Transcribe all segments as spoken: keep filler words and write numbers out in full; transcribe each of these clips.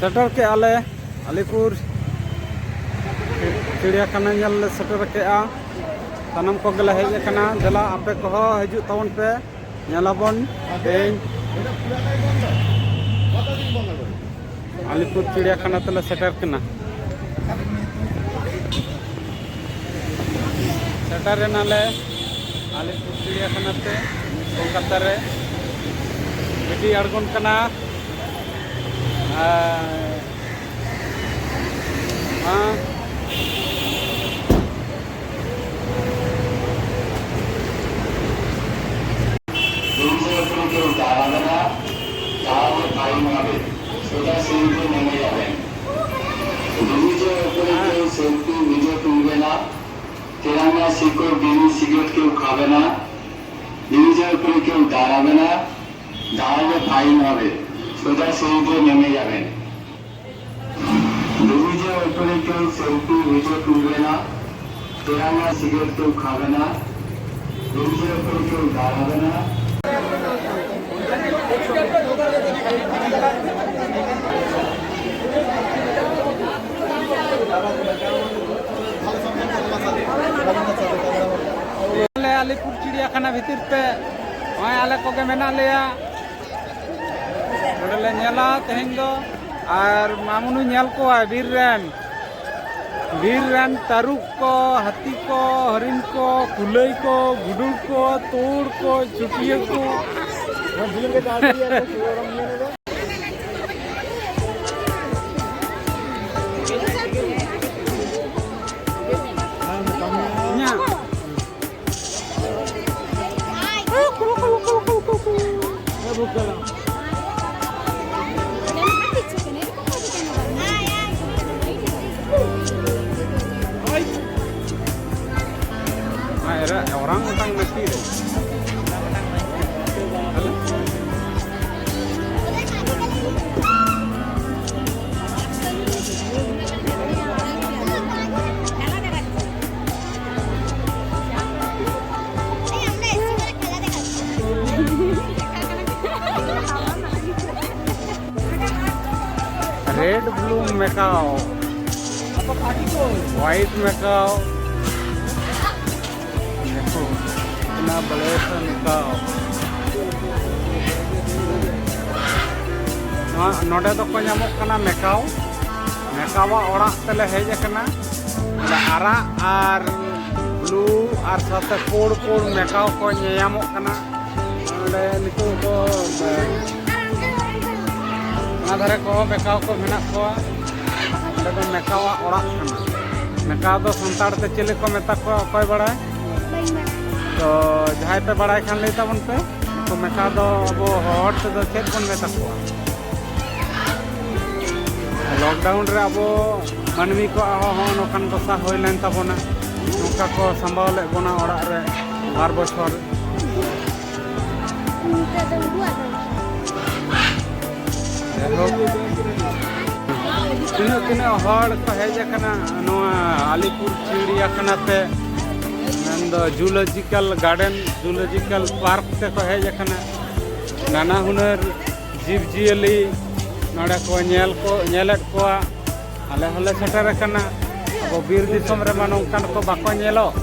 ᱥᱮᱴᱮᱨ ᱠᱮᱜᱼᱟ ᱞᱮ ᱟᱞᱤᱯᱩᱨ ᱪᱤᱲᱤᱭᱟᱠᱷᱟᱱᱟ ᱧᱮᱞ ᱞᱮ ᱥᱮᱴᱮᱨ ᱠᱮᱜᱼᱟ᱾ ᱥᱟᱱᱟᱢ ᱠᱚᱜᱮ ᱞᱮ ᱦᱮᱡ ᱟᱠᱟᱱᱟ᱾ ᱫᱮᱞᱟ ᱟᱯᱮ ᱠᱚᱦᱚᱸ ᱦᱤᱡᱩᱜ ᱛᱟᱵᱚᱱ ᱯᱮ, ᱧᱮᱞ ᱟᱵᱚᱱ ᱛᱮᱦᱮᱧ ᱟᱞᱤᱯᱩᱨ ᱪᱤᱲᱤᱭᱟᱠᱷᱟᱱᱟ ᱛᱮᱞᱮ ᱥᱮᱴᱮᱨ ᱠᱟᱱᱟ᱾ ᱥᱮᱴᱮᱨ ᱮᱱᱟᱞᱮ ᱟᱞᱤᱯᱩᱨ ᱪᱤᱲᱤᱭᱟᱠᱷᱟᱱᱟ ᱛᱮ, ᱠᱳᱞᱠᱟᱛᱟ ᱨᱮ᱾ ᱜᱟᱹᱰᱤ ᱟᱬᱜᱚᱱ ᱠᱟᱱᱟ᱾ ᱟᱨ ᱦᱮᱸ᱾ ᱰᱤᱵᱷᱤᱡᱚᱱ ᱩᱯᱚᱨᱮ কেউ দাঁড়াবে না, দাঁড়ালে ফাইন হবে, সোজা সিঁড়িতে নেমে যাবেন। ডিভিজের উপরে কেউ সেলফি ভিডিও তুলবে না, তেরাঙ্গা শিকড় বিড়ি সিগারেট কেউ খাবে না। ডিভিজের উপরে কেউ দাঁড়াবে না, দাঁড়ালে ফাইন হবে, সোজা সিঁড়িতে নেমে যাবেন। ডিভিজের উপরে কেউ সেলফি ভিডিও তুলবে না, তেরাঙ্গা সিগারেট কেউ খাবে না। ডিভিজের উপরে কেউ দাঁড়াবে না। ᱟᱞᱮ ᱟᱞᱤᱯᱩᱨ ᱪᱤᱲᱤᱭᱟᱠᱷᱟᱱᱟ ᱵᱷᱤᱛᱤᱨ ᱛᱮ ᱱᱚᱜᱼᱚᱭ ᱟᱞᱮ ᱠᱚᱜᱮ ᱢᱮᱱᱟᱜ ᱞᱮᱭᱟ᱾ ᱱᱚᱰᱮ ᱞᱮ ᱧᱮᱞᱟ ᱛᱮᱦᱮᱧ ᱫᱚ᱾ ᱟᱨ ᱢᱟᱢᱩᱱᱩ ᱧᱮᱞ ᱠᱚᱣᱟ ᱵᱤᱨ ᱨᱮᱱ, ᱵᱤᱨ ᱨᱮᱱ ᱛᱟᱹᱨᱩᱵ ᱠᱚ, ᱦᱟᱹᱛᱤ ᱠᱚ, ᱦᱚᱨᱤᱱ ᱠᱚ, ᱠᱩᱞᱟᱹᱭ ᱠᱚ, ᱜᱩᱰᱩ ᱠᱚ, ᱛᱩᱲ ᱠᱚ, ᱪᱩᱴᱭᱟᱹ ᱠᱚ᱾ Orang utang mati deh. Red blue macaw, white macaw, ᱫᱮᱠᱷᱳ, ᱤᱛᱱᱟ ᱵᱟᱲᱮ ᱥᱟ ᱢᱮᱠᱟᱣ᱾ ᱱᱚᱣᱟ, ᱱᱚᱰᱮ ᱫᱚᱠᱚ ᱧᱟᱢᱚᱜ ᱠᱟᱱᱟ ᱢᱮᱠᱟᱣ᱾ ᱢᱮᱠᱟᱣᱟᱜ ᱚᱲᱟᱜ ᱛᱮᱞᱮ ᱦᱮᱡ ᱟᱠᱟᱱᱟ᱾ ᱚᱸᱰᱮ ᱟᱨᱟᱜ ᱟᱨ ᱵᱞᱩ ᱟᱨ ᱥᱟᱶᱛᱮ ᱯᱩᱲ ᱯᱩᱲ ᱢᱮᱠᱟᱣ ᱠᱚ ᱧᱮᱧᱟᱢᱚᱜ ᱠᱟᱱᱟ᱾ ᱱᱚᱰᱮ ᱱᱤᱛᱚᱜ ᱫᱚ, ᱮ, ᱚᱱᱟ ᱫᱷᱟᱨᱮ ᱠᱚᱦᱚᱸ ᱢᱮᱠᱟᱣ ᱠᱚ ᱢᱮᱱᱟᱜ ᱠᱚᱣᱟ᱾ ᱚᱸᱰᱮ ᱫᱚ ᱢᱮᱠᱟᱣᱟᱜ ᱚᱲᱟᱜ ᱠᱟᱱᱟ᱾ ᱢᱮᱠᱟᱣ ᱫᱚ ᱥᱟᱱᱛᱟᱲ ᱛᱮ ᱪᱮᱫ ᱠᱚ ᱢᱮᱛᱟ ᱠᱚᱣᱟ, ᱚᱠᱚᱭ ᱵᱟᱲᱟᱭ? ᱵᱟᱹᱧ ᱵᱟᱲᱟᱭᱟ᱾ ᱛᱚ, ᱡᱟᱦᱟᱸᱭ ᱯᱮ ᱵᱟᱲᱟᱭ ᱠᱷᱟᱱ ᱞᱟᱹᱭ ᱛᱟᱵᱚᱱ ᱯᱮ᱾ ᱛᱚ, ᱢᱮᱠᱟᱣ ᱫᱚ ᱟᱵᱚ ᱦᱚᱲ ᱛᱮᱫᱚ ᱪᱮᱫ ᱵᱚᱱ ᱢᱮᱛᱟ ᱠᱚᱣᱟ? ᱞᱚᱠᱰᱟᱣᱩᱱ ᱨᱮ ᱟᱵᱚ ᱢᱟᱹᱱᱢᱤ ᱠᱚᱣᱟᱜ ᱦᱚᱸ ᱦᱚᱸᱜᱼᱚ ᱱᱚᱝᱠᱟᱱ ᱫᱚᱥᱟ ᱦᱩᱭ ᱞᱮᱱ ᱛᱟᱵᱚᱱᱟ᱾ ᱱᱚᱝᱠᱟ ᱠᱚ ᱥᱟᱢᱵᱟᱣ ᱞᱮᱫ ᱵᱚᱱᱟ ᱚᱲᱟᱜ ᱨᱮ ᱵᱟᱨ ᱵᱚᱪᱷᱚᱨ᱾ ᱡᱟᱭᱦᱳᱠ, ᱛᱤᱱᱟᱹᱜ ᱛᱤᱱᱟᱹᱜ ᱦᱚᱲ ᱠᱚ ᱦᱮᱡ ᱟᱠᱟᱱᱟ ᱱᱚᱣᱟ ᱟᱞᱤᱯᱩᱨ ᱪᱤᱲᱤᱭᱟᱠᱷᱟᱱᱟ ᱛᱮ, ᱢᱮᱱᱫᱚ ᱡᱩᱞᱚᱡᱤᱠᱟᱞ ᱜᱟᱨᱰᱮᱱ, ᱡᱩᱞᱚᱡᱤᱠᱟᱞ ᱯᱟᱨᱠ ᱛᱮᱠᱚ ᱦᱮᱡ ᱟᱠᱟᱱᱟ᱾ ᱱᱟᱱᱟ ᱦᱩᱱᱟᱹᱨ ᱡᱤᱵᱽᱼᱡᱤᱭᱟᱹᱞᱤ ᱱᱚᱰᱮ ᱠᱚ ᱧᱮᱞ ᱠᱚ, ᱧᱮᱞᱮᱫ ᱠᱚᱣᱟ᱾ ᱟᱞᱮ ᱦᱚᱸᱞᱮ ᱥᱮᱴᱮᱨ ᱟᱠᱟᱱᱟ᱾ ᱟᱵᱚ ᱵᱤᱨ ᱫᱤᱥᱚᱢ ᱨᱮᱢᱟ ᱱᱚᱝᱠᱟᱱ ᱠᱚ ᱵᱟᱠᱚ ᱧᱮᱞᱚᱜ᱾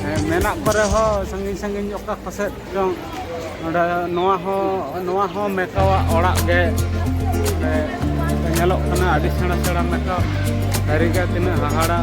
ᱦᱮᱸ, ᱢᱮᱱᱟᱜ ᱠᱚ ᱨᱮᱦᱚᱸ ᱥᱟᱺᱜᱤᱧ ᱥᱟᱺᱜᱤᱧ ᱚᱠᱟ ᱠᱚᱥᱮᱫ ᱪᱚᱝ᱾ ᱱᱚᱰᱮ ᱱᱚᱣᱟ ᱦᱚᱸ, ᱱᱚᱣᱟ ᱦᱚᱸ ᱢᱮᱠᱟᱣᱟᱜ ᱚᱲᱟᱜ ᱜᱮ᱾ ᱱᱚᱰᱮ ᱧᱮᱞᱚᱜ ᱠᱟᱱᱟ ᱟᱹᱰᱤ ᱥᱮᱬᱟ ᱥᱮᱬᱟ ᱢᱮᱠᱟᱣ᱾ ᱥᱟᱹᱨᱤᱜᱮ ᱛᱤᱱᱟᱹᱜ ᱦᱟᱦᱟᱲᱟ᱾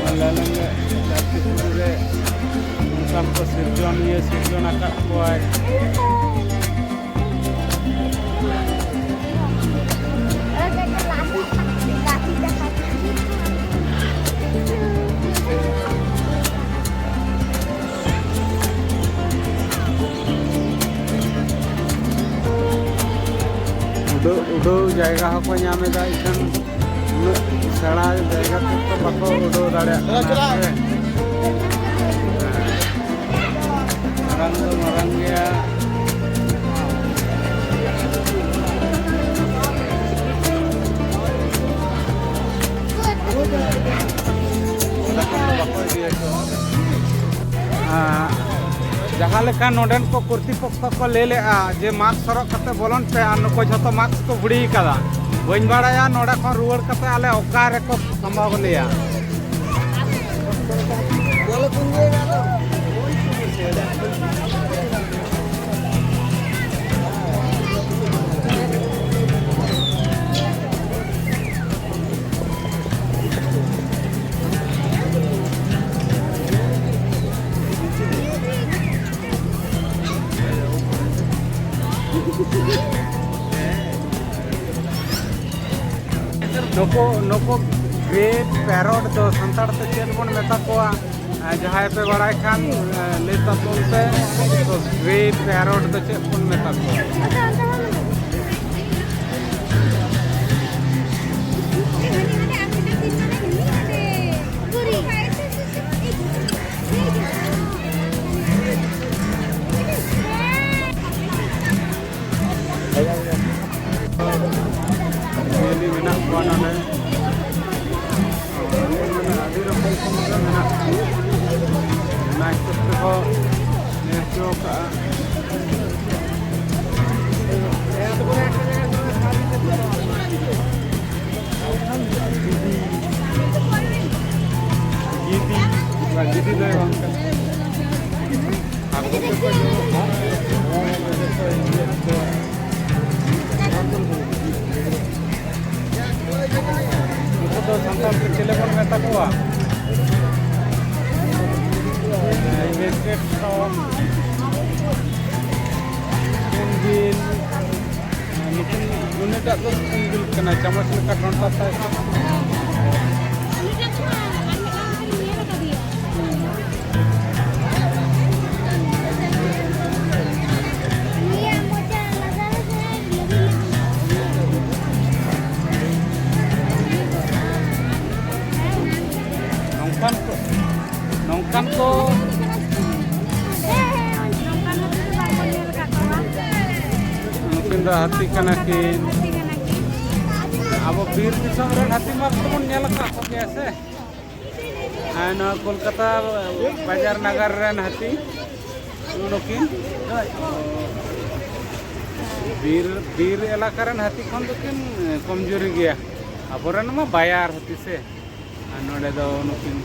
ᱟᱞᱮ ᱞᱮ ᱫᱷᱟᱹᱨᱛᱤ ᱯᱩᱨᱤ ᱨᱮ ᱚᱱᱠᱟᱱ ᱠᱚ ᱥᱤᱨᱡᱚᱱᱤᱭᱟᱹ ᱥᱤᱨᱡᱚᱱ ᱟᱠᱟᱫ ᱠᱚᱣᱟᱭ᱾ ᱩᱰᱟᱹᱣ, ᱩᱰᱟᱹᱣ ᱡᱟᱭᱜᱟ ᱦᱚᱸᱠᱚ ᱧᱟᱢ ᱮᱫᱟ, ᱤᱠᱷᱟᱹᱱ ᱩᱱᱟᱹᱜ ᱥᱮᱬᱟ ᱡᱟᱭᱜᱟ ᱛᱮ ᱛᱚ ᱵᱟᱠᱚ ᱩᱰᱟᱹᱣ ᱫᱟᱲᱮᱭᱟᱜ ᱠᱟᱱᱟ ᱥᱮ᱾ ᱢᱟᱨᱟᱝ ᱫᱚ ᱢᱟᱨᱟᱝ ᱜᱮᱭᱟ᱾ ᱚᱸᱰᱮ ᱠᱷᱚᱱ ᱫᱚ ᱵᱟᱠᱚ ᱤᱫᱤᱭᱟᱠᱚ᱾ ᱟᱨ ᱡᱟᱦᱟᱸ ᱞᱮᱠᱟ ᱱᱚᱰᱮᱱ ᱠᱚ ᱠᱚᱨᱛᱨᱤᱯᱚᱠᱠᱷᱚ ᱠᱚ ᱞᱟᱹᱭ ᱞᱮᱜᱼᱟ ᱡᱮ ᱢᱟᱥᱠ ᱦᱚᱨᱚᱜ ᱠᱟᱛᱮ ᱵᱚᱞᱚᱱ ᱯᱮ, ᱟᱨ ᱱᱩᱠᱩ ᱡᱷᱚᱛᱚ ᱢᱟᱥᱠ ᱠᱚ ᱵᱷᱩᱲᱤ ᱟᱠᱟᱫᱟ᱾ ᱵᱟᱹᱧ ᱵᱟᱲᱟᱭᱟ ᱱᱚᱰᱮ ᱠᱷᱚᱱ ᱨᱩᱣᱟᱹᱲ ᱠᱟᱛᱮ ᱟᱞᱮ ᱚᱠᱟ ᱨᱮᱠᱚ ᱥᱟᱢᱵᱟᱣ ᱞᱮᱭᱟ᱾ ᱱᱩᱠᱩ, ᱱᱩᱠᱩ ᱜᱨᱮ ᱯᱮᱨᱚᱴ ᱫᱚ ᱥᱟᱱᱛᱟᱲ ᱛᱮ ᱪᱮᱫ ᱵᱚᱱ ᱢᱮᱛᱟ ᱠᱚᱣᱟ? ᱟᱨ ᱡᱟᱦᱟᱸᱭ ᱯᱮ ᱵᱟᱲᱟᱭ ᱠᱷᱟᱱ, ᱟᱨ, ᱞᱟᱹᱭ ᱛᱟᱵᱚᱱ ᱯᱮ, ᱛᱚ ᱜᱨᱮ ᱯᱮᱨᱚᱴ ᱫᱚ ᱪᱮᱫ ᱵᱚᱱ ᱢᱮᱛᱟ ᱠᱚᱣᱟ? ᱡᱤᱭᱟᱹᱞᱤ ᱢᱮᱱᱟᱜ ᱠᱚᱣᱟ ᱱᱚᱰᱮ᱾ ᱟᱹᱰᱤ ᱨᱚᱠᱚᱢ ᱠᱚ ᱢᱮᱱᱟᱜ ᱠᱚᱣᱟ᱾ ᱚᱱᱟ ᱦᱤᱥᱟᱹᱵ ᱛᱮᱠᱚ ᱞᱟᱹᱭ ᱦᱚᱪᱚ ᱠᱟᱜᱼᱟ᱾ ᱜᱤᱫᱤ, ᱜᱤᱫᱤ, ᱵᱟᱝ ᱜᱤᱫᱤ ᱫᱚ ᱵᱟᱝ ᱠᱟᱱᱟ᱾ ᱟᱠᱚ ᱛᱮᱠᱚ ᱧᱩ ᱠᱚᱣᱟ᱾ ᱱᱩᱠᱩ ᱫᱚ ᱥᱟᱱᱛᱟᱲ ᱛᱮ ᱪᱤᱞᱤ ᱵᱚᱱ ᱢᱮᱛᱟ ᱠᱚᱣᱟ? ᱢᱮᱜᱽᱱᱮᱴ ᱥᱚᱠ, ᱯᱮᱱᱜᱩᱭᱤᱱ, ᱱᱩᱠᱤᱱ, ᱱᱩᱱᱟᱹᱜᱴᱟᱜ ᱫᱚ ᱯᱮᱱᱜᱩᱭᱤᱱ ᱠᱟᱱᱟ, ᱪᱟᱢᱚᱪ ᱞᱮᱠᱟ ᱰᱚᱱᱴᱟ ᱛᱟᱭ᱾ ᱱᱚᱝᱠᱟᱱ ᱠᱚ, ᱱᱚᱝᱠᱟᱱ ᱠᱚ᱾ ᱱᱩᱠᱤᱱ ᱫᱚ ᱦᱟᱹᱛᱤ ᱠᱟᱱᱟ ᱠᱤᱱ᱾ ᱟᱵᱚ ᱵᱤᱨ ᱫᱤᱥᱚᱢ ᱨᱮᱱ ᱦᱟᱹᱛᱤ ᱢᱟ ᱵᱚᱱ ᱧᱮᱞ ᱟᱠᱟᱫ ᱠᱚᱜᱮᱭᱟ ᱥᱮ᱾ ᱦᱮᱸ, ᱱᱚᱣᱟ ᱠᱳᱞᱠᱟᱛᱟ ᱵᱟᱡᱟᱨ ᱱᱟᱜᱟᱨ ᱨᱮᱱ ᱦᱟᱹᱛᱤ᱾ ᱱᱩᱠᱤᱱ ᱵᱤᱨ, ᱵᱤᱨ ᱮᱞᱟᱠᱟ ᱨᱮᱱ ᱦᱟᱹᱛᱤ ᱠᱷᱚᱱ ᱫᱚᱠᱤᱱ ᱠᱚᱢᱡᱳᱨᱤ ᱜᱮᱭᱟ᱾ ᱟᱵᱚᱨᱮᱱ ᱢᱟ ᱵᱟᱡᱟᱨ ᱦᱟᱹᱛᱤ ᱥᱮ, ᱟᱨ ᱱᱚᱰᱮ ᱫᱚ ᱱᱩᱠᱤᱱ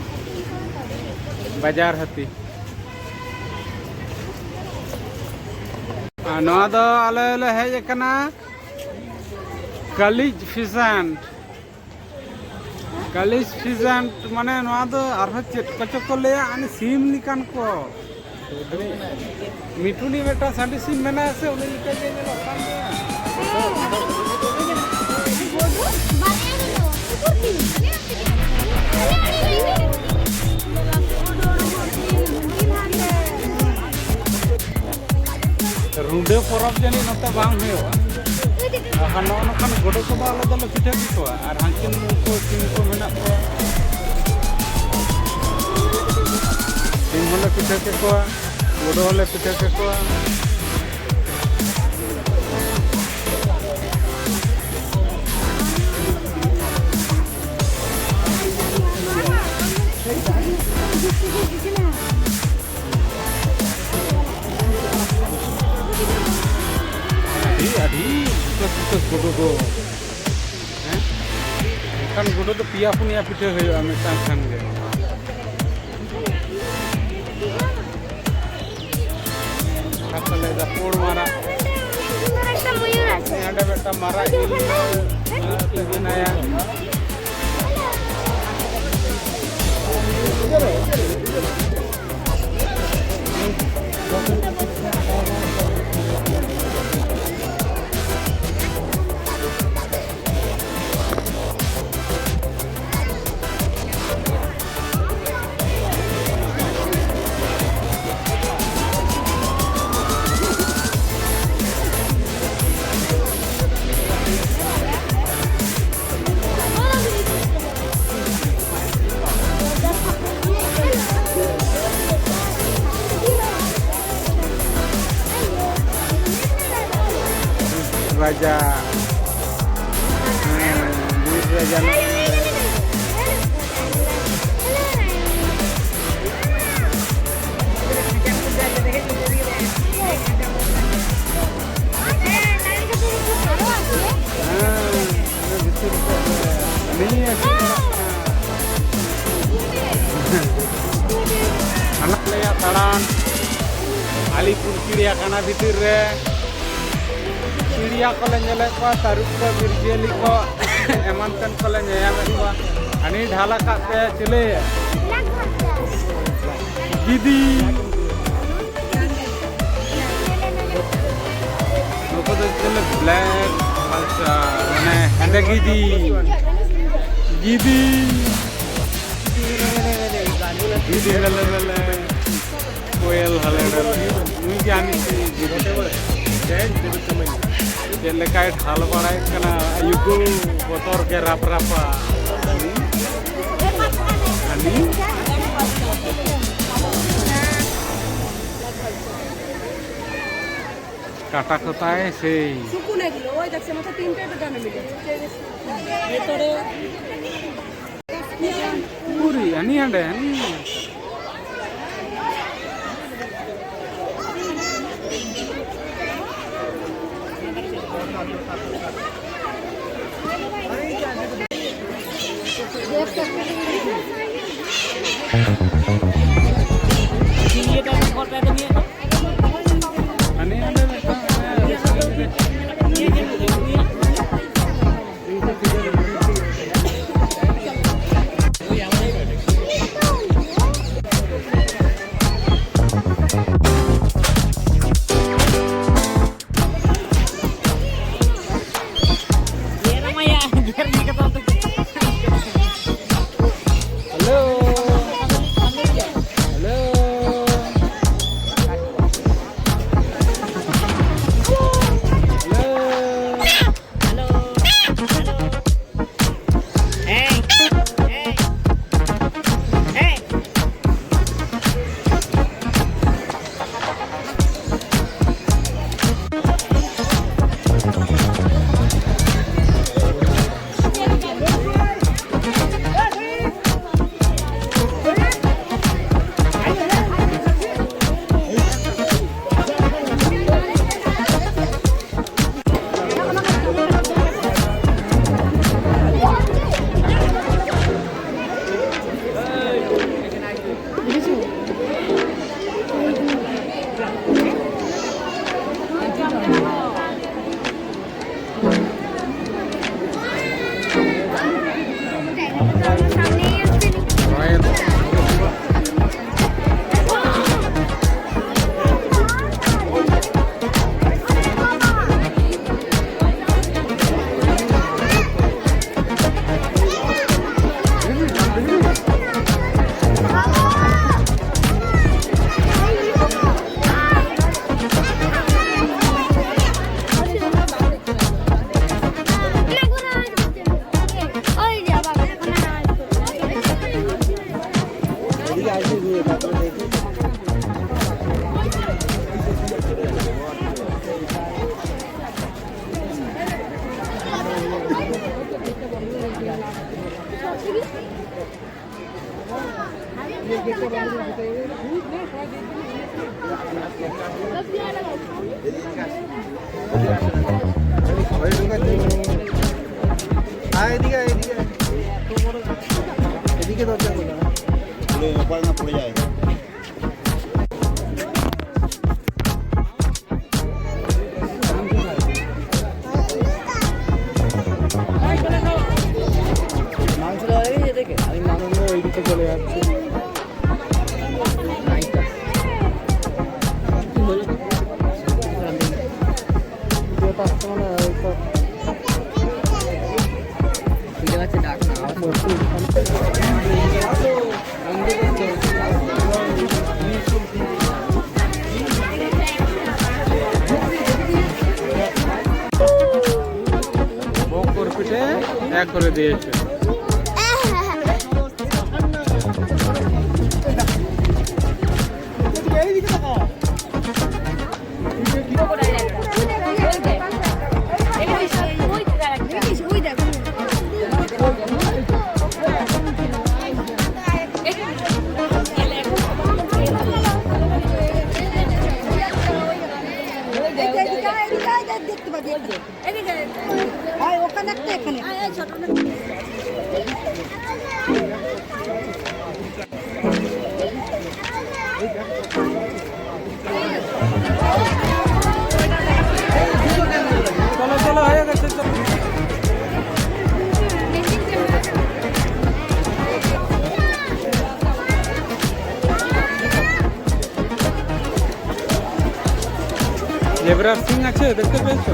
ᱵᱟᱡᱟᱨ ᱦᱟᱹᱛᱤ᱾ ᱟᱨ ᱱᱚᱣᱟ ᱫᱚ ᱟᱞᱮ ᱞᱮ ᱦᱮᱡ ᱟᱠᱟᱱᱟ ᱠᱟᱞᱤᱡ ᱯᱷᱤᱥᱟᱱᱴ᱾ ᱠᱟᱞᱤᱡ ᱯᱷᱤᱥᱟᱱᱴ ᱢᱟᱱᱮ ᱱᱚᱣᱟ ᱫᱚ ᱟᱨᱦᱚᱸ ᱪᱮᱫ ᱠᱚᱪᱚ ᱠᱚ ᱞᱟᱹᱭᱟ, ᱟᱹᱱᱤ ᱥᱤᱢ ᱞᱮᱠᱟᱱ ᱠᱚ᱾ ᱢᱤᱴᱩᱱᱤ ᱢᱤᱫᱴᱟᱝ ᱥᱟᱺᱰᱤ ᱥᱤᱢ ᱢᱮᱱᱟᱭᱟ ᱥᱮ, ᱩᱱᱤ ᱞᱮᱠᱟ ᱜᱮ ᱧᱮᱞᱚᱜ ᱠᱟᱱ ᱜᱮᱭᱟ᱾ ᱨᱩᱰᱟᱹ ᱯᱚᱨᱚᱵᱽ ᱡᱟᱹᱱᱤᱡ ᱱᱚᱛᱮ ᱵᱟᱝ ᱦᱩᱭᱩᱜᱼᱟ᱾ ᱵᱟᱠᱷᱟᱱ ᱱᱚᱜᱼᱚ ᱱᱚᱝᱠᱟᱱ ᱜᱚᱰᱚ ᱠᱚᱫᱚ ᱟᱞᱮ ᱫᱚᱞᱮ ᱯᱤᱴᱷᱟᱹ ᱠᱮᱠᱚᱣᱟ᱾ ᱟᱨ ᱦᱟᱱᱠᱤᱱ ᱩᱱᱠᱩ ᱥᱤᱢ ᱠᱚ ᱢᱮᱱᱟᱜ ᱠᱚᱣᱟ, ᱥᱤᱢ ᱦᱚᱸᱞᱮ ᱯᱤᱴᱷᱟᱹ ᱠᱮᱠᱚᱣᱟ, ᱜᱚᱰᱚ ᱦᱚᱸᱞᱮ ᱯᱤᱴᱷᱟᱹ ᱠᱮᱠᱚᱣᱟ᱾ ᱟᱹᱰᱤ, ᱟᱹᱰᱤ ᱵᱩᱥᱟᱹᱥ ᱵᱩᱥᱟᱹᱥ ᱜᱩᱰᱩ ᱫᱚ᱾ ᱦᱮᱸ? ᱚᱱᱠᱟᱱ ᱜᱩᱰᱩ ᱫᱚ ᱯᱮᱭᱟ ᱯᱩᱱᱭᱟ ᱯᱤᱴᱷᱟᱹ ᱦᱩᱭᱩᱜᱼᱟ ᱢᱤᱫᱴᱟᱝ ᱠᱷᱟᱱ ᱜᱮ᱾ ᱟᱨ ᱛᱟᱦᱞᱮ ᱫᱚ ᱯᱩᱸᱰ ᱢᱟᱨᱟᱜ᱾ একটা ময়ূর আছে। ᱱᱚᱰᱮ ᱢᱤᱫᱴᱟᱝ ᱢᱟᱨᱟᱜ ᱤᱧ ᱛᱤᱸᱜᱩᱱᱟᱭᱟ᱾ ᱨᱟᱡᱟ᱾ ᱦᱮᱸ, ᱵᱤᱨ ᱨᱟᱡᱟ᱾ ᱟᱞᱤᱯᱩᱨ ᱪᱤᱲᱤᱭᱟᱠᱷᱟᱱᱟ ᱵᱷᱤᱛᱤᱨ ᱨᱮ ᱪᱤᱲᱤᱭᱟ ᱠᱚᱞᱮ ᱧᱮᱞᱮᱫ ᱠᱚᱣᱟ, ᱛᱟᱹᱨᱩᱵ ᱠᱚ, ᱵᱤᱨ ᱡᱤᱭᱟᱹᱞᱤ ᱠᱚ, ᱮᱢᱟᱱ ᱛᱮᱱ ᱠᱚᱞᱮ ᱧᱮᱧᱟᱢᱮᱫ ᱠᱚᱣᱟ᱾ ᱦᱟᱹᱱᱤ ᱰᱷᱟᱞ ᱟᱠᱟᱫ ᱛᱮ ᱪᱤᱞᱤ? ᱜᱤᱫᱤ᱾ ᱱᱩᱠᱩ ᱫᱚ ᱪᱤᱞᱤ? ᱵᱞᱮᱠ᱾ ᱟᱪᱪᱷᱟ, ᱢᱟᱱᱮ ᱦᱮᱸᱫᱮ ᱜᱤᱫᱤ᱾ ᱜᱤᱫᱤ᱾ ᱜᱤᱫᱤ ᱞᱮᱞᱮ ᱞᱮᱞᱮ᱾ ᱠᱳᱭᱮᱞ ᱦᱟᱞᱮ ᱰᱟᱞᱮ᱾ ᱱᱩᱭ ᱜᱮ ᱟᱹᱱᱤᱡ ᱪᱮᱫ ᱞᱮᱠᱟᱭ ᱰᱷᱟᱞ ᱵᱟᱲᱟᱭᱮᱫ ᱠᱟᱱᱟ, ᱟᱭᱩ ᱠᱚ ᱵᱚᱛᱚᱨ ᱜᱮ ᱨᱟᱯ ᱨᱟᱯᱟ᱾ ᱟᱹᱱᱤ? ᱠᱟᱴᱟ ᱠᱚ ᱛᱟᱭ ᱥᱮᱭ᱾ শুকুন এগুলো, ওই দেখছে মাত্র তিনটে তো দামে মিলে। ভেতরে ᱯᱩᱨᱤ, ᱦᱟᱹᱱᱤ ᱦᱟᱸᱰᱮ, ᱦᱟᱹᱱᱤ᱾ ᱦᱟᱹᱱᱤ ᱦᱟᱸᱰᱮ ᱢᱤᱫᱴᱟᱝ, ᱦᱟᱹᱱᱤ ᱦᱟᱸᱰᱮ ᱢᱤᱫᱴᱟᱝ᱾ Hello. আয় এদিকে, আয় এদিকে, আয়। এদিকে দরজা খোলা। পুরো ব্যাপার না পড়ে যায়। মাংস দেওয়া হয়ে গেছে এদিকে? আমি মাংস ওই দিকে চলে যাচ্ছি। বকর পিঠে এক করে দিয়েছে। জেব্রা সিং আছে, দেখতে পেয়েছো?